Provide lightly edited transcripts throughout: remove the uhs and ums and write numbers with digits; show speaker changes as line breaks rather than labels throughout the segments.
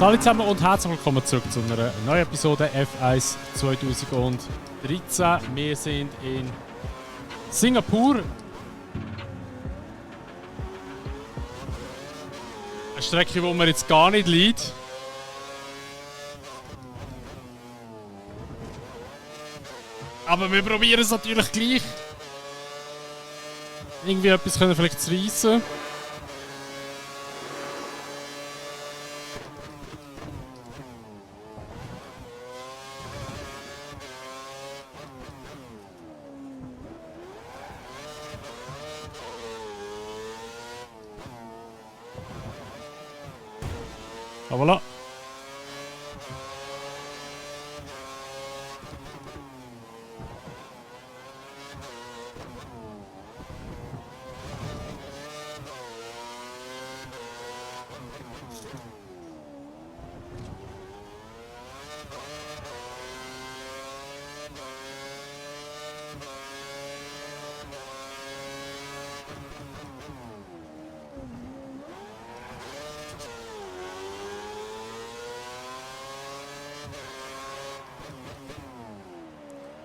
Hallo zusammen und herzlich willkommen zurück zu einer neuen Episode F1 2013. Wir sind in Singapur. Eine Strecke, wo man jetzt gar nicht liegt. Aber wir probieren es natürlich gleich. Irgendwie etwas können vielleicht zu reissen. Ah, voilà.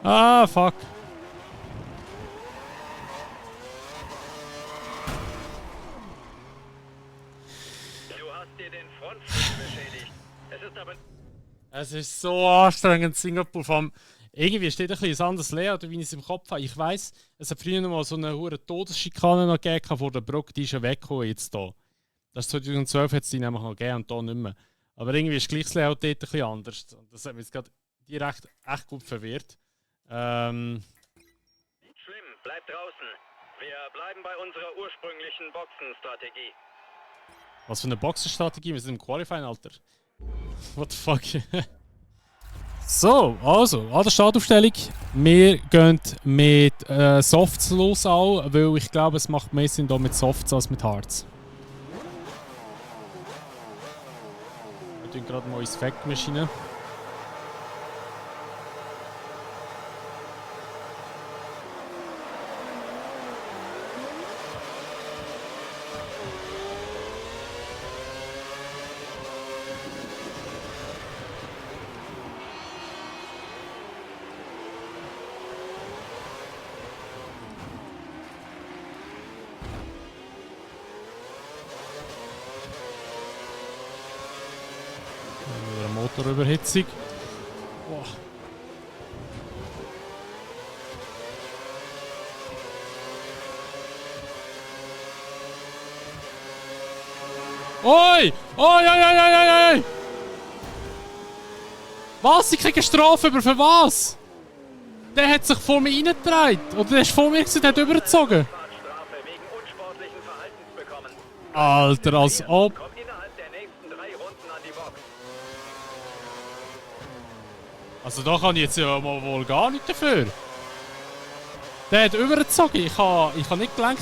Ah, fuck.
Du hast dir den Frontflügel beschädigt.
Es ist so anstrengend, Singapur. Vom irgendwie steht ein bisschen ein anderes Layout, wie ich es im Kopf habe. Ich weiss, es hat früher noch mal so eine hohe Todesschikane noch gegeben vor der Brücke, die ist ja weggekommen jetzt hier. Das 2012 hat es die nämlich noch gegeben und hier nicht mehr. Aber irgendwie ist gleich das Layout dort ein bisschen anders. Und das hat mich jetzt gerade direkt echt gut verwirrt.
Schlimm, bleib draußen. Wir bleiben bei unserer ursprünglichen Boxenstrategie.
Was für eine Boxenstrategie? Wir sind im Qualifying, Alter. What the fuck? So, also, an der Startaufstellung. Wir gehen mit Softs los auch, weil ich glaube, es macht mehr Sinn hier mit Softs als mit Hards. Wir tun gerade mal ins Fact-Maschine. Wieder eine Motorüberhitzung. Boah. Oi! Oi, oi, oi, oi, oi! Was? Ich kriege eine Strafe, aber für was? Der hat sich vor mir reingetragen. Oder der ist vor mir gewesen, der hat übergezogen.
Fahrtstrafe wegen unsportlichen Verhaltens bekommen.
Alter, als ob.
Komm innerhalb der nächsten 3 Runden an die Box.
Also da kann ich jetzt ja mal wohl gar nicht dafür. Der hat übergezogen. Ich habe nicht gelenkt.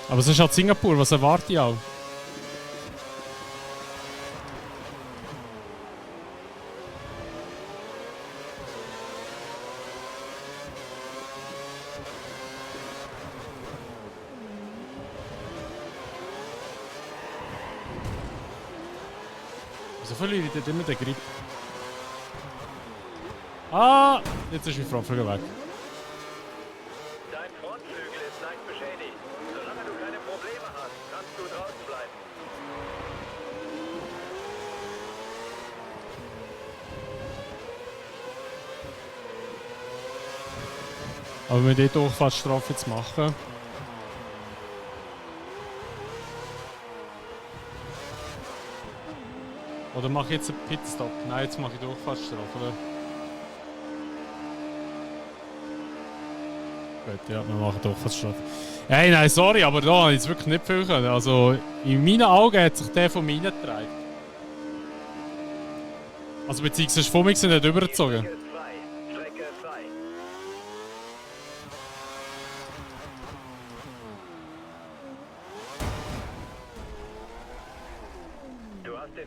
Aber es ist halt Singapur, was erwarte ich auch? Wieso verliere ich dort immer den Grip? Ah! Jetzt ist mein Frontflügel weg.
Dein Frontflügel ist leicht beschädigt. Solange du keine Probleme hast, kannst du draußen bleiben.
Aber wenn wir die Durchfahrtsstrafe jetzt machen. Oder mache ich jetzt einen Pitstop? Nein, jetzt mache ich Durchfahrtsstrafe, oder? Gut, ja, wir machen Durchfahrtsstrafe. Hey, nein, sorry, aber da habe ich jetzt wirklich nicht viel können. Also, in meinen Augen hat sich der von mir reingetragen. Also, beziehungsweise von mir nicht übergezogen.
Strecke 2.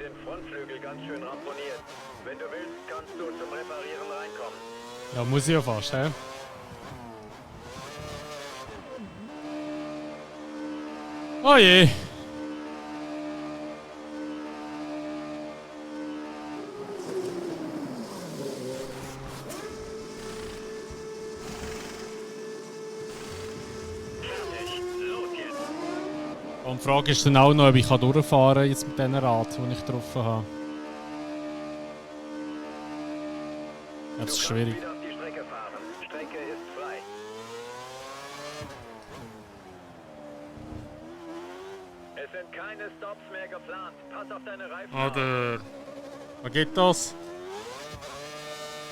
den Frontflügel ganz schön ramponiert. Wenn du willst, kannst du zum Reparieren reinkommen.
Ja, muss ich ja fast, hä? Oh je! Und die Frage ist dann auch noch, ob ich durchfahren kann jetzt mit diesem Rad, das ich getroffen habe. Ja, das ist schwierig.
Wieder auf die Strecke fahren. Strecke ist frei. Es sind keine Stops mehr geplant. Pass auf deine Reifen auf.
Oder... Was geht das?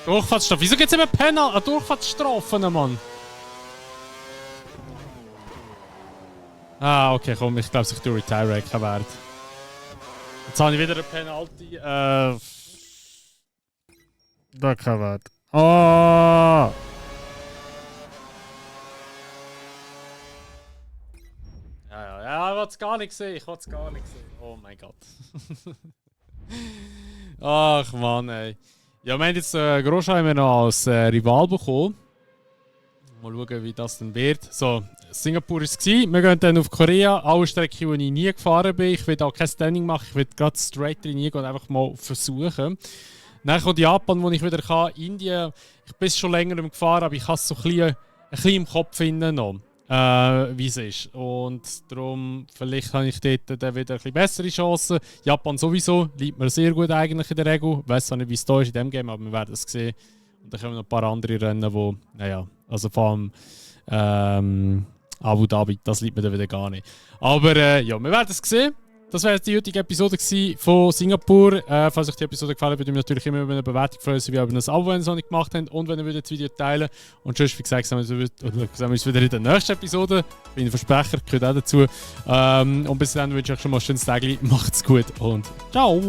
Durchfahrtsstrafe. Wieso gibt es immer Penal? Durchfahrtsstrafen, Mann? Ah, okay, komm, ich glaube, ich tue Retire keinen Wert. Jetzt habe ich wieder eine Penalty. Da kein Wert. Oh! Ja, ich wollte es gar nicht sehen. Oh mein Gott. Ach Mann, ey. Ja, wir haben jetzt Grossheimer noch als Rival bekommen. Mal schauen, wie das dann wird. So, Singapur war es. Wir gehen dann auf Korea. Alle Strecken, die ich nie gefahren bin. Ich will auch kein Standing machen. Ich will gerade straight rein gehen und einfach mal versuchen. Dann kommt Japan, wo ich wieder kann. Indien, ich bin schon länger gefahren, aber ich habe es so ein bisschen im Kopf noch, wie es ist. Und darum, vielleicht habe ich dort dann wieder ein bisschen bessere Chancen. Japan sowieso, liegt mir sehr gut eigentlich in der Regel. Ich weiss auch nicht, wie es da ist in diesem Game, aber wir werden es sehen. Und dann kommen noch ein paar andere Rennen, die, naja, also vor allem Abu Dhabi, das liegt mir dann wieder gar nicht. Aber ja, wir werden es sehen. Das war die heutige Episode von Singapur. Falls euch die Episode gefallen hat, würde ich mich natürlich immer über eine Bewertung freuen, sowie über ein Abo, wenn ihr es noch nicht gemacht habt. Und wenn ihr das Video teilen und sonst, wie gesagt, sehen wir uns wieder in der nächsten Episode. Ich bin ein Versprecher, gehört auch dazu. Und bis dann wünsche ich euch schon mal ein schönes Tag. Macht's gut und ciao!